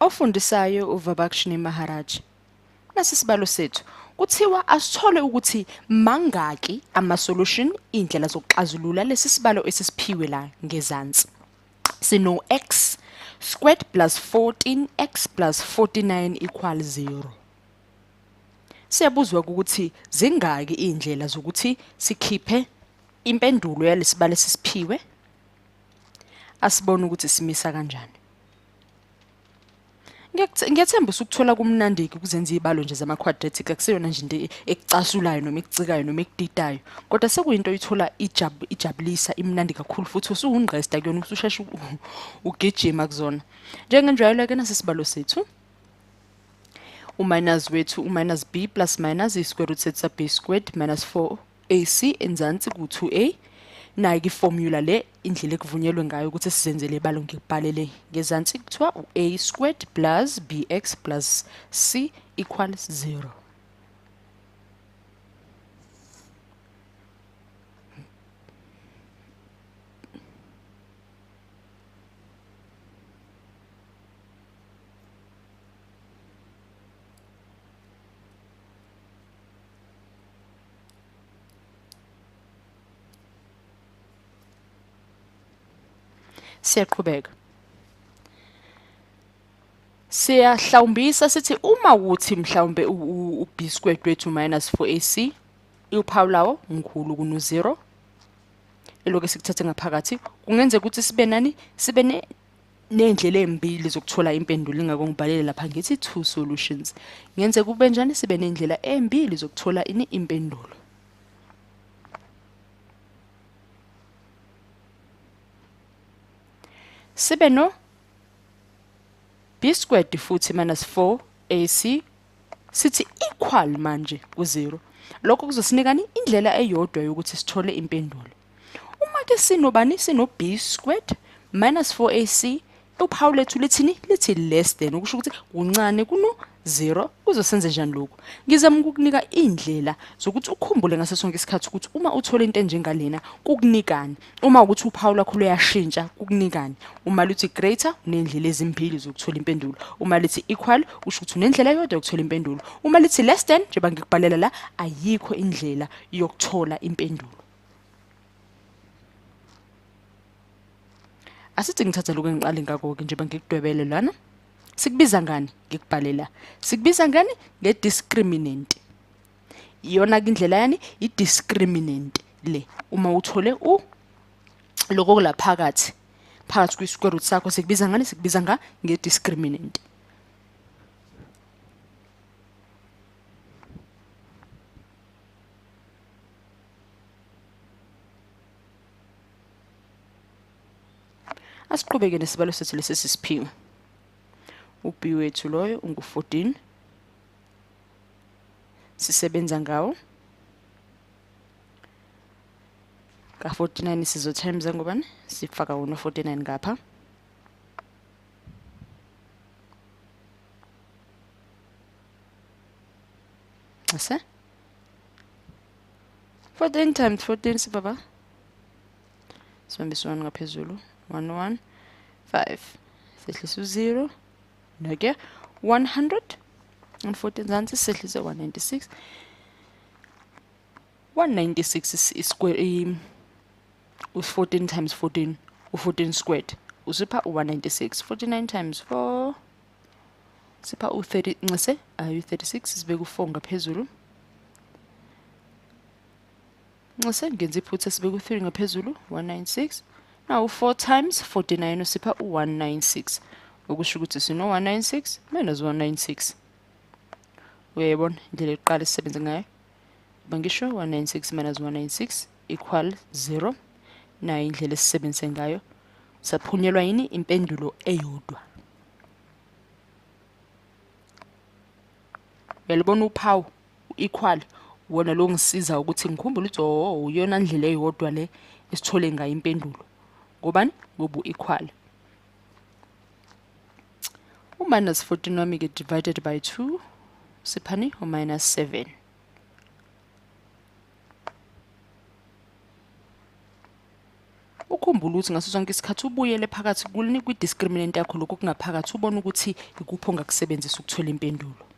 Ofundisayo uVabakshini Maharaj. Nasi isibalo sethu. Kuthiwa asithole ukuthi mangaki ama-solution, iy'ndlela zokuxazulula lesi sibalo esisiphiwe la ngezansi. Sino x squared plus 14x plus 49 equal 0. Siyabuzwa ukuthi zingaki iy'ndlela zokuthi sikhiphe impendulo yalesibalo esisiphiwe. Asibone ukuthi simisa kanjani. Ngiyathemba usukuthola kumnandi-ke ukuzenza iy'balo nje zama-quadratic, akuseyona nje into ekucasulayo noma ekucikayo noma ekudidayo, kodwa sekuyinto oyithola ijabulisa, imnandi kakhulu futhi usuwungqesta kuyona, ususheshe ugijima kuzona. Njengenjwayelo-ke nasi isibalo sethu, u-minus wethu u-minus b plus minus i-square root sethu sa-b squared minus 4ac enzansi ku-2a. Nayi-ke iformula le, indlela ekuvunyelwe ngayo ukuthi sizenzele ibalo, ngikubhalele ngezansi, kuthiwa u-a squared plus bx plus c equals 0. Siyaqhubeka. Siyahlawumbisa sithi uma ukuthi mhlawumbe u-b squared wethu minus 4ac, uphawu lawo mkhulu kuno-0, elokhu esikuthathe ngaphakathi, kungenzeka ukuthi sibe nani, sibe ney'ndlela ey'mbili zokuthola impendulo, ingakho ngibhalele lapha ngithi 2 solutions. Kungenzeka kube njani, sibe ney'ndlela ey'mbili zokuthola ini impendulo. Sibe no b squared futhi minus 4ac sithi equal manje ku-0. Lokho kuzosinikani indlela eyodwa yokuthi sithole impendulo. Uma ke sinobani, sino b squared minus 4ac, uphawu lethu lithini? Lithi less than, okusho ukuthi kuncane kuno 0. Kuzosenze njani lokhu? Ngizama ukukunika indlela zokuthi ukhumbule ngaso sonke isikhathi ukuthi uma uthola into enjengalena kukunikani. Uma ukuthi uphawu lwakho luyashintsha kukunikani. Uma luthi greater unendlela ezimbili zokuthola impendulo. Uma lithi equal kusho ukuthi unendlela eyodwa yokuthola impendulo. Uma lithi less than, njengoba ngikubhalela la, ayikho indlela yokuthola impendulo. Asithi ngithatha lokhu engiqale ngakho-ke njengoba ngikudwebele lana. Sikubiza ngani? Ngikubhale la. Sikubiza ngani? Nge-discriminant. Iyona-ke indlela yani? I-discriminant le. Uma uthole u lokho okula phakathi, phakathi kwi-square root sakho, sikubiza ngani? Sikubiza nge-discriminant. Asiqhubeke nesibalo sethu lesi sisiphiwe. U-B wethu loyo ungu-14. Sisebenza ngawo. Ka-49 sizo times ngobani? Sifaka wona 49 ngapha. Ase? 14 times 14 sibaba. Sibambise 1 ngaphezulu. 1 1 5. Sehlisa u-0. Nake 114 zansi sehlise 196. 196 is square u-14 times 14, u-14 squared usipha u-196. 49 times 4 sipha u-30, ncese ayu 36, sibeka u-4 ngaphezulu. Ncese ngenza iphutha, sibeka u-3 ngaphezulu, 196. Now 4 times 49 usipha u-196, okusho ukuthi sino 196 minus 196. Uyayibona indlela yokuqala esisebenza ngayo? Bangisho 196 minus 196 equal 0. Nayo indlela esisebenzise ngayo, saphunyelwa yini? Impendulo eyodwa. Uyalibona uphawu u-equal, wona lo ngisiza ukuthi ngikhumbule ukuthi oh, iyona ndlela eyodwa le esithole ngayo impendulo. Ngobani? Ngoba u-equal. U-minus 14 wami ke divided by 2 siphani u-minus 7. Ukhumbule Ukhumbule ukuthi ngaso sonke isikhathi ubuyele phakathi kwi-discriminant yakho, lokhu okungaphakathi, ubone ukuthi ikuphi ongakusebenzisa ukuthola impendulo.